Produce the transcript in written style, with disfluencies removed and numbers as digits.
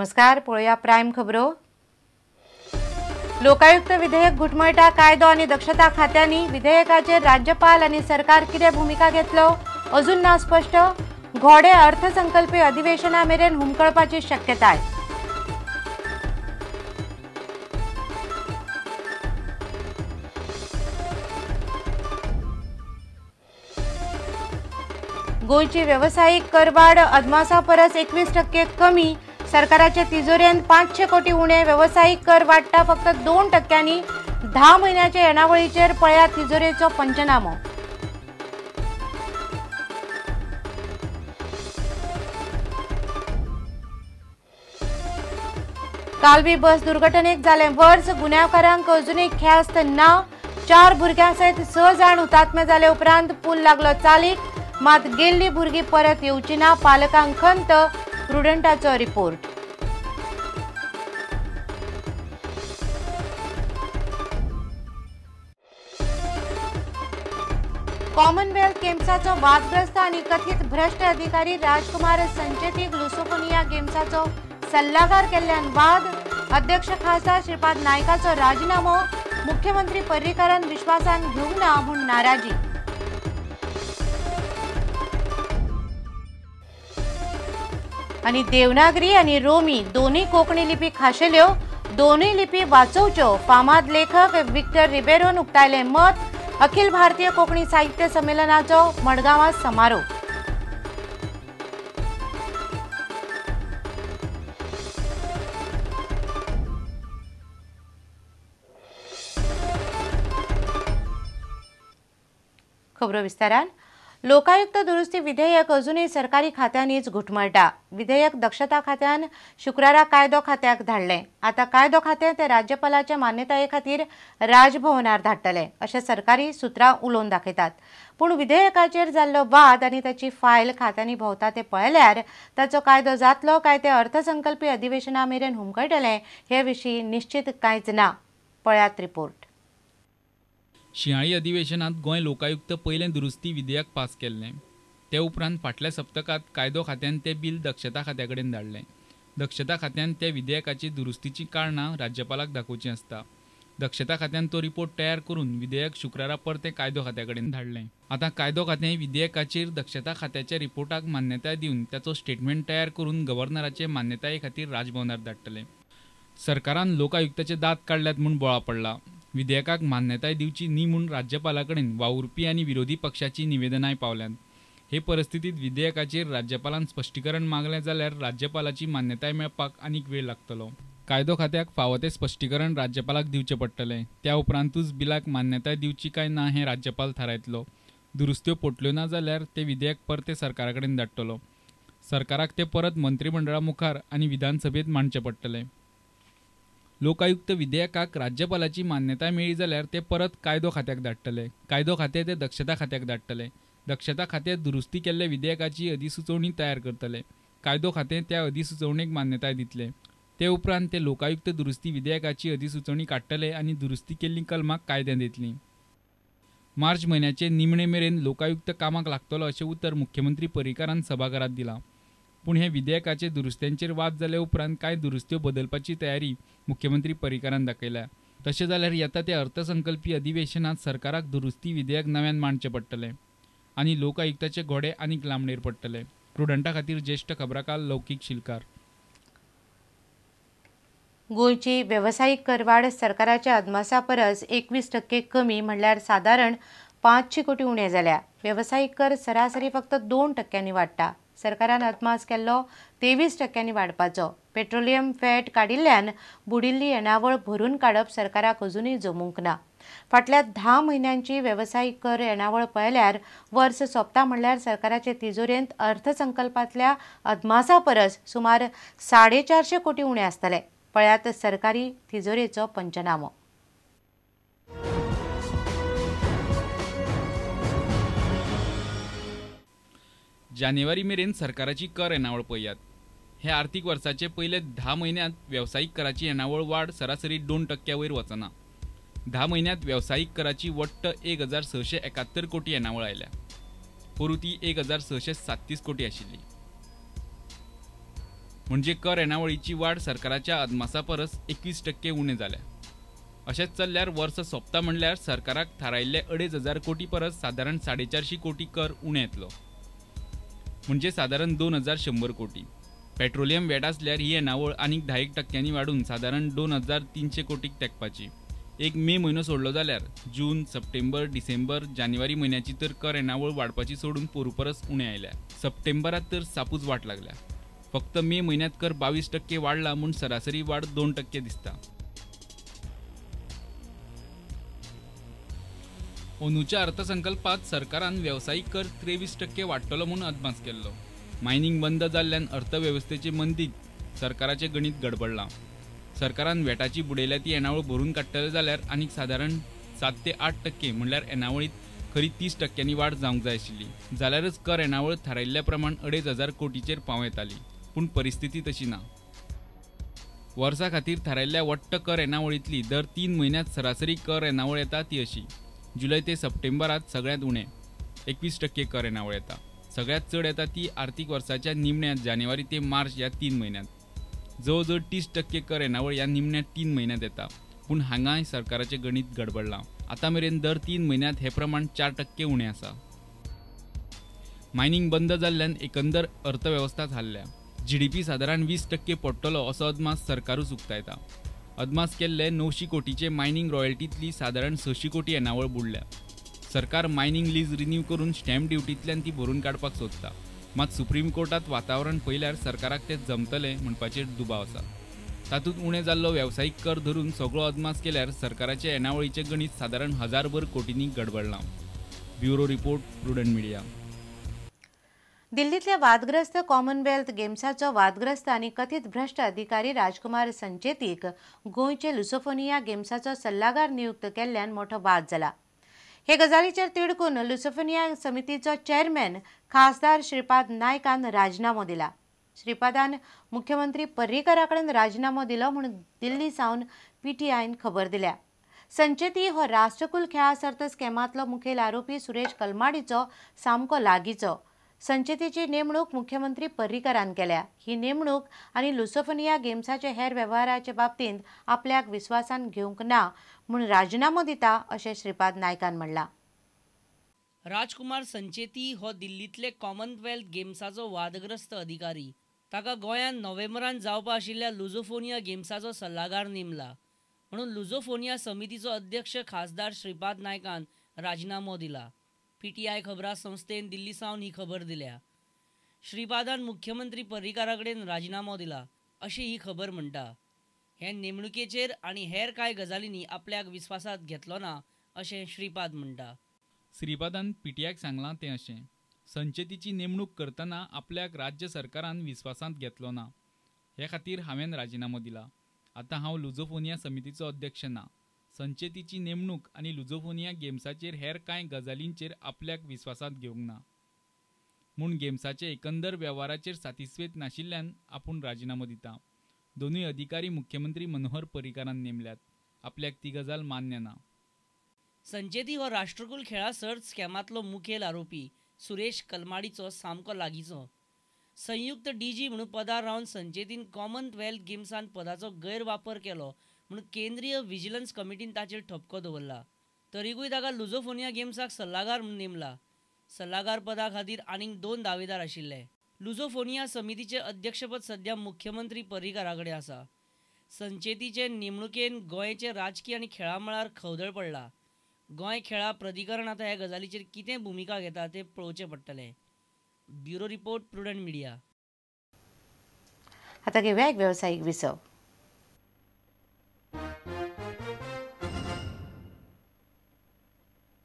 नमस्कार, पळोवया प्रायम खबरो। लोकायुक्त विधेयक घुटमळटा कायदो आनी दक्षता खात्यांनी विधेयकाचेर राज्यपाल आनी सरकार कितें भूमिका घेतलो अजून ना स्पष्ट। घोडे अर्थसंकल्पी अधिवेशना मेरेन हुमकळपाची शक्यताय। गोंयची वेवसायीक करवाड अदमासा परस 21% कमी, सरकाराचे तिजोरेंत 500 कोटी उणे। वेवसायीक कर वाडटा फक्त 2%। 10 म्हयन्याचे येणावळीचेर पळया तिजोरेचो पंचनामो। कालवी बस दुर्घटनेक जालें वर्स, गुन्यांवकारांक अजूनय ख्यास्त ना। 4 भुरग्यां सयत 6 जाण हुतात्मे जाले उपरांत पूल लागलो चालीक, मात गेल्ली भुरगीं परत येवची ना, पालकांक खंत। प्रुडंटाचो रिपोर्ट। कॉमनवेल्थ गेम्साचो वादग्रस्त आनी कथित भ्रष्ट अधिकारी राजकुमार संचेतीक लुसोफोनिया गेम्साचो सल्लागार केल्ल्यान वाद। अध्यक्ष खासदार श्रीपाद नायकाचो राजीनामो, मुख्यमंत्री पर्रीकारान विश्वासान घेवंक ना म्हूण नाराजी। आनी देवनागरी आनी रोमी दोनूय कोंकणी लिपी खाशेल्यो, दोनूय लिपी वाचोवच्यो, फामाद लेखक विक्टर रिबेरोन उक्तायलें मत। अखिल भारतीय कोंकणी साहित्य संमेलनाचो मडगांवां समारोप। खबरो विस्तारान। लोकायुक्त दुरुस्ती विधेयक अजूनय सरकारी खात्यांनीच घुटमळटा। विधेयक दक्षता खात्यान शुक्रारा कायदो खात्याक धाडलें। आतां कायदो खातें ते राज्यपालाच्या मान्यताये खातीर राजभवनार धाडटले अशें सरकारी सुत्रां उलोवन दाखयतात। पूण विधेयकाचेर जाल्लो वाद आनी ताची फायल खात्यांनी भोंवता ते पळयल्यार ताचो कायदो जातलो काय ते अर्थसंकल्पी अधिवेशना मेरेन हुमकळटलें हे विशीं निश्चित कांयच ना। पळयात रिपोर्ट। शिंयाळी अधिवेशनात गोंय लोकायुक्त पयलें दुरुस्ती विधेयक पास केल्लें। ते उपरांत फाटल्या सप्तकांत कायदो खात्यान तें बील दक्षता खात्या कडेन धाडलें। दक्षता खात्यान त्या विधेयकाची दुरुस्तीचीं कारणां राज्यपालाक दाखोवचीं आसता। दक्षता खात्यान तो रिपोर्ट तयार करून विधेयक शुक्रारा परतें कायदो खात्या कडेन धाडलें। आतां कायदो खातें विधेयकाचेर दक्षता खात्याच्या रिपोर्टाक मान्यताय दिवन ताचो स्टेटमेंट तयार करून गव्हर्नराचे मान्यताये खातीर राजभवनार धाडटलें। सरकारान लोकायुक्ताचे दांत काडल्यात म्हूण बोळा पडला। विधेयकाक मान्यताय दिवची न्ही म्हूण राज्यपाला कडेन वावुरपी आनी विरोधी पक्षाची निवेदनाय पावल्यांत। हे परिस्थितींत विधेयकाचेर राज्यपालान स्पश्टीकरण मागलें जाल्यार राज्यपालाची मान्यताय मेळपाक आनीक वेळ लागतलो। कायदो खात्याक फावो तें स्पश्टीकरण राज्यपालाक दिवचें पडटलें। त्या उपरांतूच बिलाक मान्यताय दिवची काय ना हें राज्यपाल थारायतलो। दुरुस्त्यो पटल्यो ना जाल्यार तें विधेयक परतें सरकारा कडेन धाडटलो। सरकाराक तें परत मंत्रीमंडळा मुखार आनी विधानसभेंत मांडचें पडटलें। लोकायुक्त विधेयकाक राज्यपालाची मान्यताय मेळ्ळी जाल्यार ते परत कायदो खात्याक धाडटले। कायदो खातें ते दक्षता खात्याक धाडटले। दक्षता खातें दुरुस्ती केल्ल्या विधेयकाची अधिसुचोवणी तयार करतले। कायदो खातें त्या अधिसुचोवणेक मान्यताय दितले। ते उपरांत ते लोकायुक्त दुरुस्ती विधेयकाची अधिसुचोवणी काडटले आनी दुरुस्ती केल्लीं कलमां कायद्यांत येतलीं। मार्च म्हयन्याचे निमणे मेरेन लोकायुक्त कामाक लागतलो अशें उतर मुख्यमंत्री पर्रीकारान सभाघरांत दिलां। पूण हे विधेयकाचे दुरुस्त्यांचेर वाद जाले उपरांत कांय दुरुस्त्यो बदलपाची तयारी मुख्यमंत्री पर्रीकारान दाखयल्या। तशें जाल्यार येता त्या अर्थसंकल्पी अधिवेशनांत सरकाराक दुरुस्ती विधेयक नव्यान मांडचें पडटलें आनी लोकायुक्ताचे घोडे आनीक लांबणेर पडटले। प्रुडंटा खातीर ज्येश्ठ खबराकार लौकीक शिलकार। गोंयची वेवसायीक करवाड सरकाराच्या अदमासा परस 21% कमी म्हणल्यार सादारण 500 कोटी उणे जाल्या। वेवसायीक कर सरासरी फक्त 2% वाडटा। सरकारान अदमास केल्लो 23% वाडपाचो। पेट्रोलियम फॅट काडिल्ल्यान बुडिल्ली येणावळ भरून काडप सरकाराक अजूनय जमूंक ना। फाटल्या 10 म्हयन्यांची वेवसायीक कर येणावळ पळयल्यार वर्स सोंपता म्हणल्यार सरकाराचे तिजोरेंत अर्थसंकल्पांतल्या अदमासा परस सुमार 450 कोटी उणे आसतले। पळयात सरकारी तिजोरेचो पंचनामो। जानेवारी मेरेन सरकाराची कर येणावळ पळयात। हे आर्थीक वर्साचे पयले 10 म्हयन्यांत वेवसायीक कराची येणावळ वाड सरासरी 2% वयर वचना। 10 म्हयन्यांत वेवसायीक कराची वट्ट 1671 कोटी येणावळ आयल्या। पोरूं ती 1637 कोटी आशिल्ली। म्हणजे कर येणावळीची वाड सरकाराच्या अदमासा परस 21% उणें जाल्या. अशेंच चल्ल्यार वर्स सोंपता म्हणल्यार सरकाराक थारायिल्ले 2,500 कोटी परस सादारण 450 कोटी कर उणें येतलो, म्हणजे सादारण 2,100 कोटी. पेट्रोलियम वेट आसल्यार ही येणावळ आनीक 10% वाडून सादारण 2,300 कोटीक तेंकपाची. एक मे म्हयनो सोडलो जाल्यार जून, सप्टेंबर, डिसेंबर, जानेवारी म्हयन्याची तर कर येणावळ वाडपाची सोडून पोरू परस उणें आयल्या. सप्टेंबरात तर सापूच वाट लागल्या. फक्त मे म्हयन्यांत कर 22% वाडला म्हूण सरासरी वाड 2% दिसता. अंदूच्या अर्थसंकल्पात सरकारान वेवसायीक कर 23% वाडटलो म्हूण अदमास केल्लो. मायनिंग बंद जाल्ल्यान अर्थवेवस्थेचे मंदीत सरकाराचें गणीत गडबडलां. सरकारान वेटाची बुडयल्या ती येणावळ भरून काडटले जाल्यार आनीक सादारण 7 ते 8% म्हणल्यार येणावळींत खरी 30% वाड जावंक जाय आशिल्ली, जाल्यारच कर येणावळ थारायिल्ल्या प्रमाण 2,500 कोटीचेर पावं येताली. पूण परिस्थिती तशी ना. वर्सा खातीर थारायिल्ल्या वट्ट कर येणावळींतली दर 3 म्हयन्यांत सरासरी कर येणावळ येता ती अशी: जुलय ते सप्टेंबरात सगळ्यांत उणें 21% कर येणावळ येता. सगळ्यांत चड येता ती आर्थीक वर्साच्या निमण्या जानेवारी ते मार्च ह्या 3 म्हयन्यांत. जवळ जवळ 30% कर येणावळ ह्या निमण्या 3 म्हयन्यांत येता. पूण हांगाय सरकाराचें गणीत गडबडलां. आतां मेरेन दर 3 म्हयन्यांत हें प्रमाण 4% उणें आसा. मायनिंग बंद जाल्ल्यान एकंदर अर्थवेवस्थाच हाल्ल्या. जीडीपी सादारण 20% पडटलो असो अदमास सरकारूच उक्तायता. अदमास केल्ले 900 कोटीचे मायनिंग रॉयल्टींतली सादारण 600 कोटी येणावळ बुडल्या. सरकार मायनिंग लीज रिन्यू करून स्टॅम्प ड्युटींतल्यान ती भरून काडपाक सोदता. मात सुप्रीम कोर्टात वातावरण पळयल्यार सरकाराक तें जमतलें म्हणपाचेर दुबाव आसा. तातूंत उणें जाल्लो वेवसायीक कर धरून सगळो अदमास केल्यार सरकाराचे येणावळीचें गणीत सादारण 1000 कोटींनी गडबडलां. Bureau report, Prudent Media. दिल्लीतल्या वादग्रस्त कॉमनवेल्थ गेम्साचो वादग्रस्त आनी कथित भ्रश्ट अधिकारी राजकुमार संचेतीक गोंयचे लुसोफोनिया गेम्साचो सल्लागार नियुक्त केल्ल्यान मोठो वाद जाला. हे गजालीचेर तिडकून लुसोफोनिया समितीचो चेअरमॅन खासदार श्रीपाद नायकान राजीनामो दिला. श्रीपादान मुख्यमंत्री पर्रीकरा कडेन राजीनामो दिलो म्हूण दिल्ली सावन पीटीआयन खबर दिल्या. संचेती हो राष्ट्रकुल खेळा सर्त स्कॅमांतलो मुखेल आरोपी सुरेश कलमाडीचो सामको लागींचो. संचेतीची नेमणूक मुख्यमंत्री पर्रीकरान केल्या. ही नेमणूक आनी लुसोफोनिया गेम्साचे हेर वेव्हाराचे बाबतींत आपल्याक विस्वासान घेवंक ना म्हूण राजीनामो दिता अशें श्रीपाद नायकान म्हणलां. राजकुमार संचेती हो दिल्लींतले कॉमनवेल्थ गेम्साचो वादग्रस्त अधिकारी. ताका गोंयांत नोव्हेंबरान जावपा आशिल्ल्या लुझोफोनिया गेम्साचो सल्लागार नेमला. म्हणून लुझोफोनिया समितीचो अध्यक्ष खासदार श्रीपाद नायकान राजीनामो दिला. पीटीआय खबरां संस्थेन दिल्ली सावन ही खबर दिल्या. श्रीपादान मुख्यमंत्री पर्रीकारा कडेन राजीनामो दिला अशी ही खबर म्हणटा. हे नेमणुकेचेर आनी हेर कांय गजालींनी आपल्याक विस्वासांत घेतलो ना अशें श्रीपाद म्हणटा. श्रीपादान पीटीआयक सांगलां तें अशें: संचेतीची नेमणूक करतना आपल्याक राज्य सरकारान विस्वासांत घेतलो ना, हे खातीर हांवें राजीनामो दिला. आतां हांव लुझोफोनिया समितीचो अध्यक्ष ना. संचेतीची नेमणूक आनी लुझोफोनिया गेम्साचेर हेर कांय गजालींचेर आपल्याक विस्वासांत घेवंक ना म्हूण गेम्साचे एकंदर वेव्हाराचेर सातिस्वेत नाशिल्ल्यान आपूण राजीनामो दिता. दोनूय अधिकारी मुख्यमंत्री मनोहर पर्रीकारान नेमल्यात. आपल्याक ती गजाल मान्य ना. संचेती हो राष्ट्रकुल खेळा सर्त स्कॅमांतलो मुखेल आरोपी सुरेश कलमाडीचो सामको लागींचो. संयुक्त डीजी म्हणून पदार रावन संचेतीन कॉमनवेल्थ गेम्सान पदाचो गैरवापर केलो म्हणून केंद्रीय विजिलन्स कमिटीन ताचेर ठपको दवरला. तरीकूय ताका लुझोफोनिया गेम्साक सल्लागार म्हणून नेमला. सल्लागार पदा खातीर आनीक 2 दावेदार आशिल्ले. लुझोफोनिया समितीचें अध्यक्षपद सध्या मुख्यमंत्री पर्रीकारा कडेन आसा. संचेतीचे नेमणुकेन गोंयचे राजकी आनी खेळा मळार खवदळ पडला. गोंय खेळा प्राधिकरण आतां ह्या गजालीचेर कितें भुमिका घेता तें पळोवचें पडटलें. Bureau report, Prudent Media. आतां घेवया एक वेवसायीक विसव.